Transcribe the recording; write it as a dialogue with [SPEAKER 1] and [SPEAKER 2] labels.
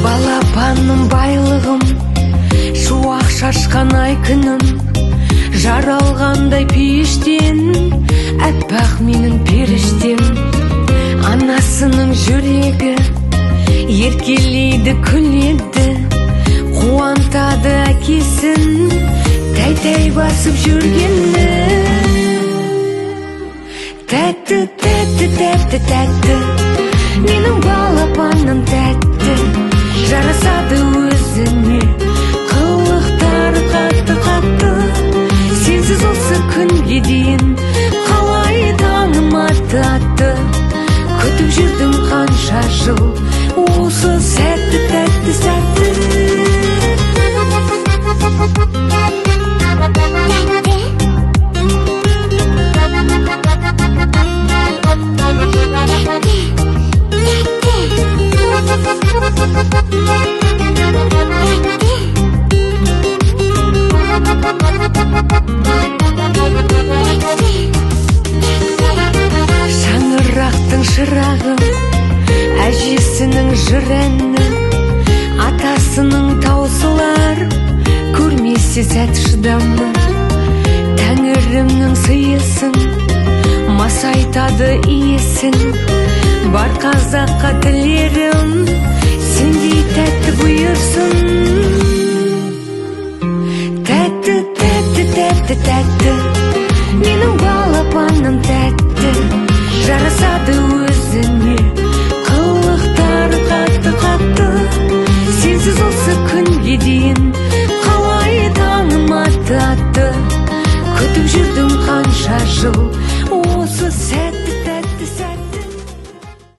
[SPEAKER 1] Балапаным, байлығым, шуақ шашқан ай күнім, жаралғандай пейіштен, әппақ менің періштем. Анасының жүрегі еркелейді, күледі, қуантады әкесін, тәй-тәй басып жүргені. Тәтті, тәтті, тәтті, тәтті, менің балапаным тәтті, жарасады өзіне, қылықтары қатты, қатты. Сенсіз осы күнге дейін қалай таңым атты, атты. Күтіп жүрдім қанша жыл осы сәтті, тәтті сәтті. Шаңырақтың шырағы, әжесінің жыр әні, атасының таусылар көрмесе сәт шыдамы. Тәңірімнің сыйысын, масайтады иесін, бар қазаққа тілерім сендей тәтті бұйырсын. Тәтті, тәтті, тәтті, тәтті, менің балапаным тәтті, жарасады өзіне, қылықтары қатты, қатты. Сенсіз осы күнге дейін қалай таңым атты, атты. Күтіп жүрдім қанша жыл осы сәт.